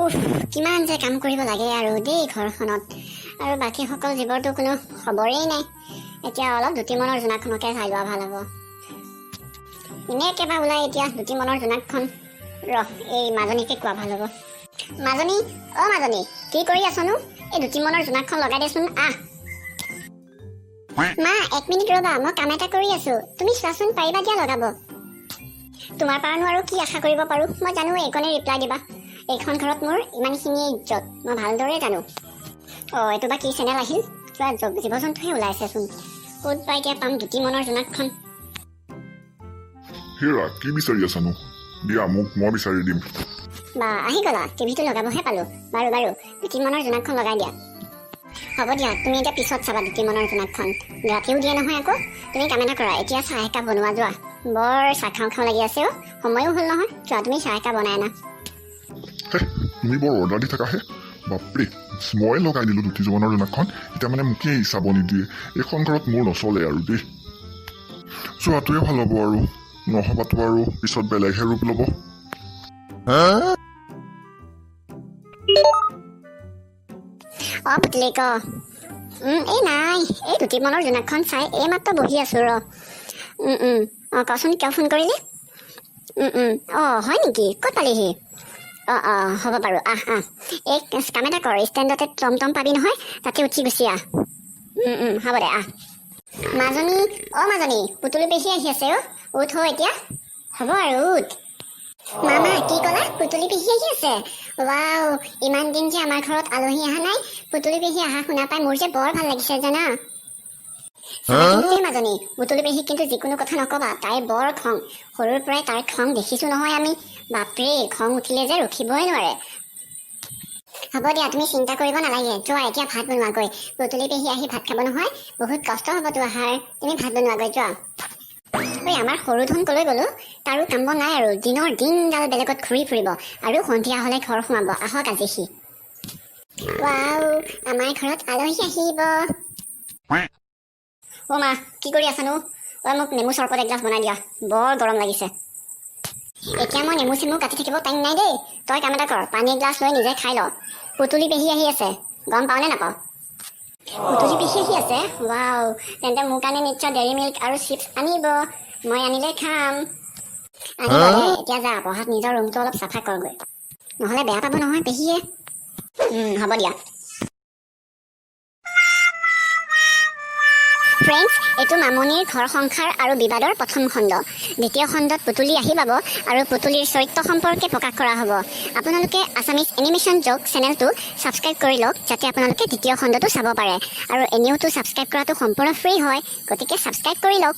উফ, কিমান যে কাম কৰিব লাগে আৰু দেই ঘৰখনত। আৰু বাকীসকল জীৱৰতো কোনো খবৰেই নাই। এতিয়া অলপ দুটিমনৰ জোনাকখনকে চাই লোৱা ভাল হ'ব। এনে একেবাৰে ওলাই এতিয়া দুটিমনৰ জোনাকখন। ৰহ, এই মাজনীকে কোৱা ভাল হ'ব। মাজনী, অ মাজনী, কি কৰি আছনো? এই দুটিমনৰ জোনাকখন লগাই দেচোন, আহ। মা, এক মিনিট ৰ'বা, মই কাম এটা কৰি আছো। তুমি চোৱাচোন, পাৰিবা দিয়া লগাব। তোমাৰ পৰানো আৰু কি আশা কৰিব পাৰোঁ? মই জানো এইকণে ৰিপ্লাই দিবা। এইখন ঘৰত মোৰ ইমানখিনিয়ে ইজ্জত, মই ভালদৰে জানো। অঁ, এইটো বা কি চেনেল আহিল? কিবা জীৱ জন্তুহে ওলাইছেচোন। ক'ত বা এতিয়া পাম দুটি মনৰ জোনাকখন? হেৰা, কি বিচাৰি আছানো? দিয়া মোক, মই বিচাৰি দিম। বা, আহি গ'লা! টিভিটো লগাবহে পালোঁ। বাৰু বাৰু, দুটি মনৰ জোনাকখন লগাই দিয়া। হ'ব দিয়া, তুমি এতিয়া পিছত চাবা দুটি মনৰ জোনাকখন। ৰাতিও দিয়ে নহয় আকৌ। তুমি কাম এটা কৰা, এতিয়া চাহ একাপ বনোৱা যোৱা। বৰ চাহ খাওঁ খাওঁ লাগি আছে অ'। সময়ো হ'ল নহয়। যোৱা, তুমি চাহ একাপ বনাই আনা। হে, তুমি বৰ অৰ্ডাৰ দি থাকা হে। বাপৰে, মই লগাই দিলোঁ দুটি জীৱনৰ জোনাকখন, এতিয়া মানে মোকেই চাব নিদিয়ে। এইখন ঘৰত মোৰ নচলে আৰু দেই। যোৱাটোৱে ভাল হ'ব আৰু, নহ'বাতো আৰু পিছত বেলেগহে ৰূপ ল'ব। অ পুতলি, ক। এই নাই, এই দুটি মনৰ জোনাকখন চাই এইমাত্ৰ বহি আছোঁ ৰ। অঁ, কচোন, কিয় ফোন কৰিলি? অঁ, হয় নেকি? ক'ত পালিহি? অঁ অঁ হ'ব বাৰু, আহ আহ। এই কাম এটা কৰ, ষ্টেণ্ডতে টমটম পাবি নহয়, তাতে উঠি গুচি আহ। হ'ব দে, আহ। মাজনী, অ মাজনী, পুতুলি পেহী আহি আছে অ'। উঠ অ', এতিয়া হ'ব আৰু, উঠ। মামা, কি ক'লা? পুতুলি পেহী আহি আছে? ৱাও, ইমান দিন যে আমাৰ ঘৰত আলহী অহা নাই। পুতুলি পেহী অহা শুনা পাই মোৰ যে বৰ ভাল লাগিছে জানা। চাবা কিন্তু দেই মাজনী, পুতুলি পেহীক কিন্তু যিকোনো কথা নকবা। তাইৰ বৰ খং। সৰুৰ পৰাই তাৰ খং দেখিছো নহয় আমি। বাপৰে, খং উঠিলে যে ৰখিবই নোৱাৰে। হ'ব দিয়া, তুমি চিন্তা কৰিব নালাগে। যোৱা, এতিয়া ভাত বনোৱাগৈ। পুতুলি পেহী আহি ভাত খাব নহয়, বহুত কষ্ট হ'বতো আহাৰ। তুমি ভাত বনোৱাগৈ যোৱা। ঐ, আমাৰ সৰু ধন কলৈ গ'ল অ'? তাৰো কাম বন নাই আৰু, দিনৰ দিনডাল বেলেগত ঘূৰি ফুৰিব আৰু সন্ধিয়া হ'লে ঘৰ সোমাব। আহক আজি সি। ৱাও, আমাৰ ঘৰত আলহী আহিব। অ' মা, কি কৰি আছানো? ঐ, মোক নেমু চৰবত এগিলাচ বনাই দিয়া, বৰ গৰম লাগিছে। এতিয়া মই নেমু চেমু কাটি থাকিব টাইম নাই দেই। তই কাম এটা কৰ, পানী এগিলাচ লৈ নিজে খাই ল। পুতুলি পেহী আহি আছে, গম পাওঁ নে নাপাওঁ? পুতুলি পেহী আহি আছে? ৱাও, তেন্তে মোৰ কাৰণে নিশ্চয় ডেৰী মিল্ক আৰু চিপছ আনিব। মই আনিলে খাম। আনিব দে। এতিয়া যা, পঢ়াত নিজৰ ৰুমটো অলপ চাফা কৰগৈ, নহ'লে বেয়া পাব নহয় পেহীয়ে। হ'ব দিয়া। ফ্ৰেণ্ডছ, এইটো মামনিৰ ঘৰ সংসাৰ আৰু বিবাদৰ প্ৰথম খণ্ড। দ্বিতীয় খণ্ডত পুতুলি আহি পাব আৰু পুতুলিৰ চৰিত্ৰ সম্পৰ্কে প্ৰকাশ কৰা হ'ব। আপোনালোকে আছামিজ এনিমেশ্যন জক চেনেলটো ছাবস্ক্ৰাইব কৰি লওক, যাতে আপোনালোকে দ্বিতীয় খণ্ডটো চাব পাৰে। আৰু এনেওতো ছাবস্ক্ৰাইব কৰাটো সম্পূৰ্ণ ফ্ৰী হয়, গতিকে ছাবস্ক্ৰাইব কৰি লওক।